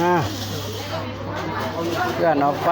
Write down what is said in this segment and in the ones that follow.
ອ່າ ເພື່ອນອອກໄປ.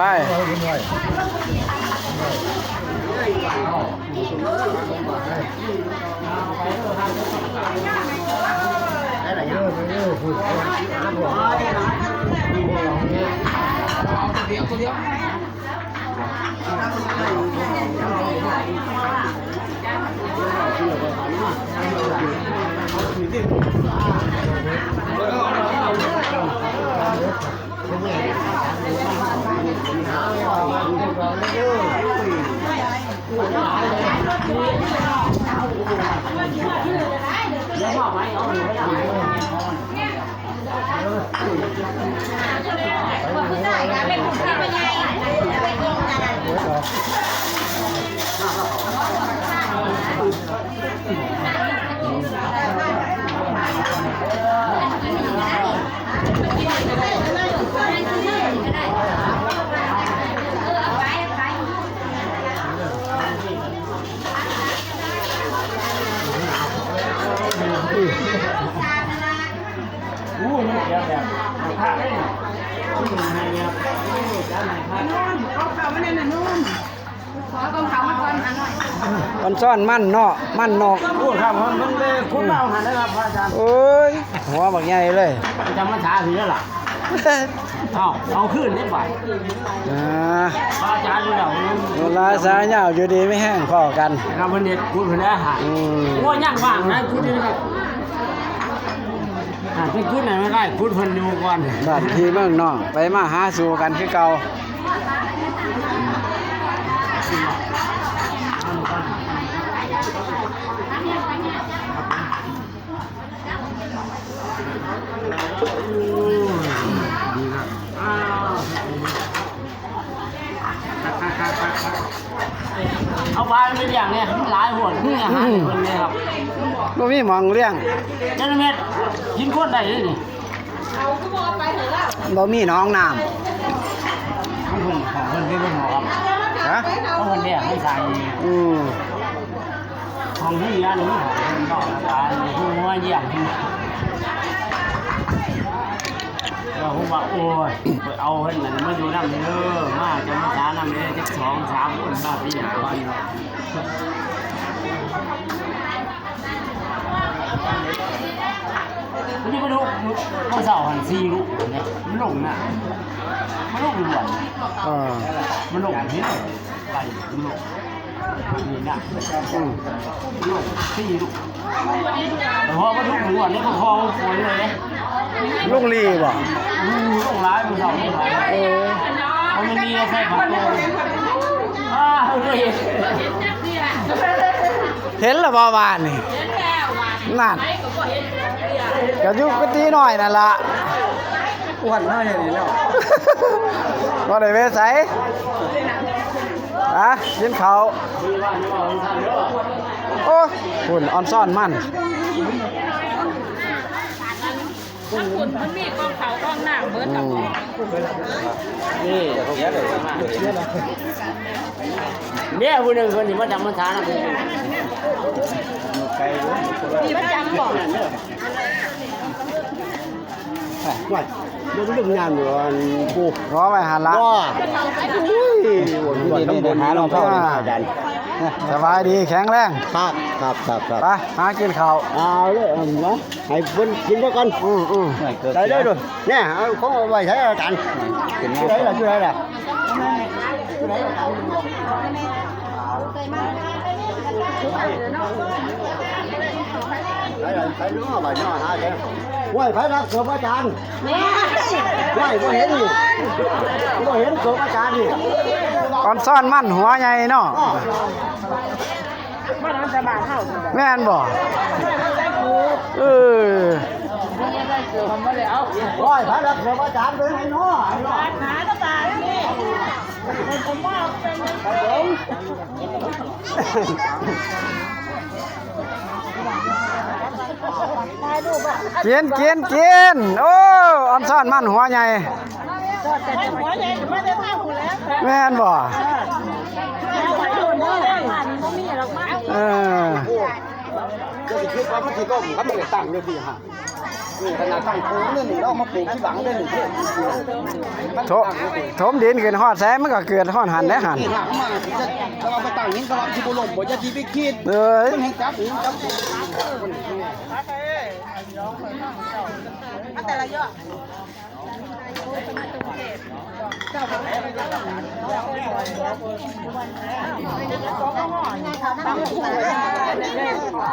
ອອນຊອນມັນເນາະ ມັນນອກ. ໂອ້ ຄັບ ມັນໄປຂຸດເອົາຫັ້ນນະຄັບ ພະອາຈານ. ໂອ້ຍ ຫົວບັກໃຫຍ່ເລີຍ ຈຳພາສາຖືແລ້ວລະ. ເອົາ ເອົາຄືນເດ້ບາດ. ອ່າ ພະອາຈານຢູ່ແລ້ວ ເວລາສາຍຍາວ ຢູ່ດີມີແຮງພໍ້ກັນ. ຄັບ ເພິ່ນເຮັດບຸນເພິ່ນໄດ້ຫາ. ອືມ ໂອ້ຍ ຍັງວ່າງນະ ກຸດນີ້ນະ. ອ່າ ໄປກຸດນັ້ນມັນໄດ້ ກຸດເພິ່ນຢູ່ກ່ອນ. ບ້ານພີ່ເມືອງນ້ອງ ໄປມາຫາສູ່ກັນຄືເກົ່າ. ເອົາປາໄປລ້ຽງແດ່ ມັນຫຼາຍໂພດ ມີອາຫານໃຫ້ເພິ່ນແດ່ຄັບ. ບໍ່ມີໝ່ອງລ້ຽງ ຈັກເມັດ ກິນຄົນໄດ້ເດ້ນີ້. ບໍ່ມີໜອງນ້ຳ ຂອງເພິ່ນ ຂອງເພິ່ນ ເພິ່ນບໍ່ເອົາ. ຮະ? ເຂົາເພິ່ນແລ້ວໃຫ້ໃສ່ ອືມ ຂອງເຮືອນນີ້ ເພິ່ນບອກວ່າ ຫົວຢ້ຽມ ແລ້ວເພິ່ນວ່າ ໂອ້ຍ ໄປເອົາເພິ່ນນັ້ນມາຢູ່ນຳເດີ ມາຈຳພາສານຳເດີ ຈັກສອງສາມຄົນ ມາສີ່ຫ້າຄົນ ມັນຊິມາດູ ມື້ເຊົ້າຫັ້ນສີ່ລູກເດ້ ມັນລົງນະ ມັນລົງດ່ວນ ເອີ ມັນລົງເດ້ ໄປ ມັນລົງ ນີ້ນະ ອືມ ມັນລົງສີ່ລູກ ເພາະວ່າລູກດ່ວນນີ້ກໍພໍຝົນເລີຍເດ້ ລູກຫຼີ່ບໍ່? ອືມ ລົງຫຼາຍ ມື້ເຊົ້າລົງຫຼາຍ ເອີ ມັນມີໃສ່ຜ້າໂປ່ງ ອ້າ ເຄີຍເຫັນ ເຫັນລະບໍ່ວານນີ້? ເຫັນແລ້ວວານນີ້ ນັ້ນ ໄປກໍບໍ່ເຫັນຈັກເທື່ອ ກໍຢູ່ກຸຕິນ້ອຍນັ້ນລະ ອ້ວນມາເຮັດນີ້ແລ້ວ ບໍ່ໄດ້ໄປໃສ ອະ ກິນເຂົ້າ ໂອ້ ພຸ້ນ ອອນຊອນມັນ ທາງພຸ້ນເພິ່ນມີກອງເຂົ້າກອງນ້ຳເບິດແລ້ວ ອືມ ນີ້ ເນຍ ຜູ້ໜຶ່ງເພິ່ນຊິມາຈຳພາສານຳ ໄປເດີ ມີປະຈຳບໍ່? ໂອ້ຍ ເບິ່ງເລື່ອງງານຢູ່ ອັນ ປູ ລໍໄວ້ຫັ້ນລະ ວ້າ ອຸ້ຍ ຢູ່ ຢູ່ ຢູ່ ຫາລອງເທົ້າ ອາຈານ ສະບາຍດີ ແຂງແຮງ ຄັບ ຄັບ ຄັບ ຄັບ ໄປ ຫາກິນເຂົ້າ ເອົາເລີຍ ເອົາມາ ໃຫ້ເພິ່ນກິນໄປກ່ອນ ອືມ ອືມ ໄດ້ເລີຍ ແນ່ ເອົາຂອງເອົາໄວ້ໃສອາຈານ ຢູ່ໃດລະ ຢູ່ໃດລະ ໃສລະ ໃສເນາະ ບາດເນາະ ຫາໃສ ໂອ້ຍ ໃຜລັກສົບອາຈານ ໂອ້ຍ ບໍ່ເຫັນນີ້ ບໍ່ເຫັນສົບອາຈານນີ້ ອອນຊອນມັນຫົວໃຫຍ່ເນາະ ມານຳແຕ່ບ້ານເຮົາ ແມ່ນບໍ່? ເອີ ໂອ້ຍ ໃຜລັກເສືອອາຈານເບິ່ງໃຫ້ນ້ອຍ ຫາຕາຕານີ້ ກິນ ກິນ ກິນ ໂອ້ ອອນຊອນມັນຫົວໃຫຍ່ ແມ່ນບໍ່? ເອີ ຈະຊິຄິດວ່າມັນຊິລົ້ມ ຄັນມັນໄດ້ຕັ້ງຢູ່ທີ່ຫັ້ນ ນີ້ຂະໜາດຕັ້ງປູນນີ້ ລາວມາປູທີ່ຫຼັງເດ້ນີ້ ໂຖ ຖົມດິນຂຶ້ນຮອດໃສ ມັນກໍເກີດຮອດຫັ້ນແຫຼະຫັ້ນ ນີ້ຫາກມາ ຈະ ຈະເອົາໄປຕັ້ງຫີນ ກະວ່າຊິບໍ່ລົ້ມບໍ່ ຢ່າຊິໄປຄິດ ເອີຍ ມັນແຮ່ງຈັບຫີນຈັບ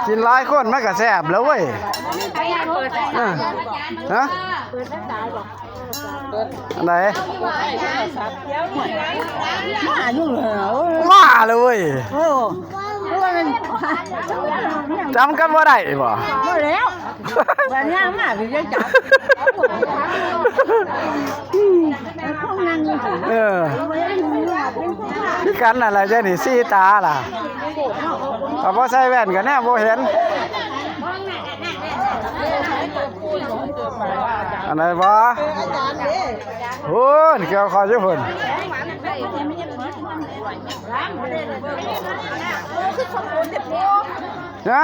ກິນຫຼາຍຄົນມັນກະແຊບແລ້ວເວີຍ ເອີ ຮະ ອັນໃດ ມາຢູ່ແລ້ວ ມາແລ້ວເວີຍ ເອີ ຈຳກັນບໍ່ໄດ້ບໍ່? ບໍ່ແລ້ວ ບາດຍ່າງມາຊິໄດ້ຈັບ ເອີ ຄືກັນນັ້ນລະ ເຈົ້ານີ້ສີ່ຕາລະ ຖ້າບໍ່ໃສ່ແວ່ນກໍແນມບໍ່ເຫັນ ອັນໃດບໍ່? ພຸ້ນ ກ່ຽວເຂົ້າຢູ່ພຸ້ນ ຮະ?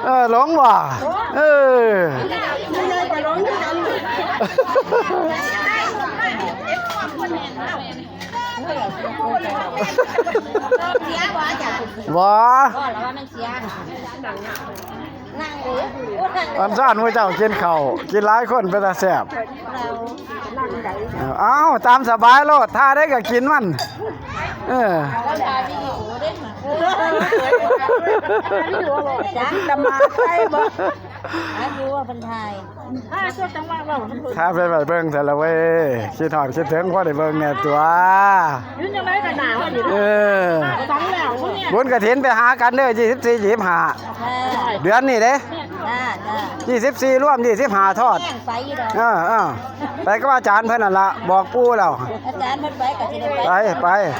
ເອີ ຫຼົງບໍ່? ເອີ ບໍ່ ອັນຊານໝູ່ເຈົ້າກິນເຂົ້າ ກິນຫຼາຍຄົນເປັນຕາແຊບ. ເອົາ ຕາມສະບາຍໂລດ ທ່າໃດກໍກິນມັນ ເອີ ຈັງຕະໝາໃສ່ບໍ່ ຫາຢູ່ວ່າເພິ່ນຖ່າຍ ຖ້າເປັນໄປເບິ່ງແທ້ລະເວີຍ ຄິດຮອດຄິດເຖິງພໍໄດ້ເບິ່ງແດ່ຕົວະ ຢູ່ຈັ່ງໃດກໍໜາວນີ້ ເອີ ສັງແລ້ວ ບຸນກະຖິນໄປຫາກັນເດີ ຊາວສີ່ ຊາວຫ້າ ເດືອນນີ້ເດ້ ຊາວສີ່ລວມ ຊາວຫ້າທອດ ແຮງໄປຢູ່ດອກ ເອີ ເອີ ໄປກັບອາຈານເພິ່ນນັ້ນລະ ບອກປູ່ແລ້ວ ອາຈານເພິ່ນໄປກໍຊິໄດ້ໄປ ໄປ ໄປ ເ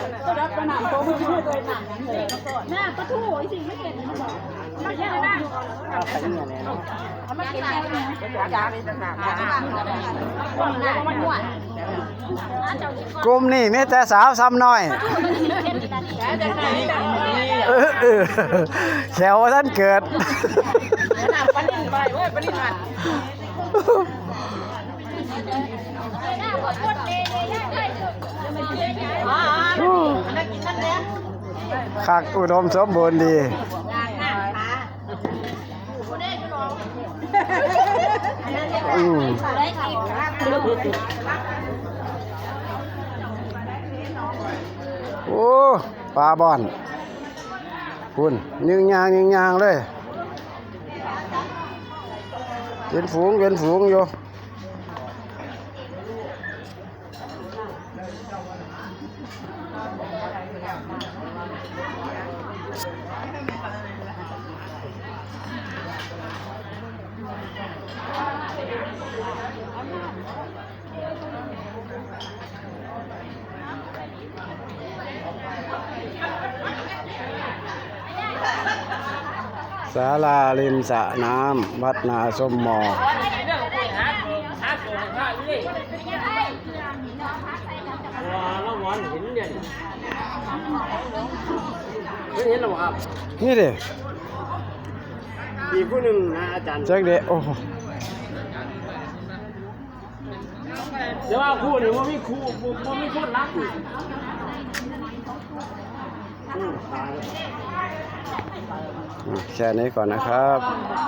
ອົາມາກິນແດ່ ອາຈານນີ້ຕ່າງຫາກ ເອົາມາໝວດ ກຸ່ມນີ້ມີແຕ່ສາວສ່ຳນ້ອຍ ເອີ ເອີ ແຂ້ວບໍ່ທັນເກີດ. ຄັກ ອຸດົມສົມບູນດີ. ອືມ ໂອ້ ປາບ່ອນ ພຸ້ນ ຍິງຍ່າງຍິງຍ່າງເລີຍ ເປັນຝູງເປັນຝູງຢູ່. ສາລາລິມສະນ້ຳ ວັດນາສົມໝໍ. ເຫັນແລ້ວບໍ່ຄັບ? ນີ້ເດ້ ອີກຜູ້ໜຶ່ງນະອາຈານ ຈັກເດ້ ໂອ້. ແຕ່ວ່າຄູ່ນີ້ບໍ່ມີຄູ່ ບໍ່ ບໍ່ມີຄົນລັກນີ້. ອືມ ຕາຍແລ້ວ ອືມ ແຄ່ນີ້ກ່ອນນະຄັບ.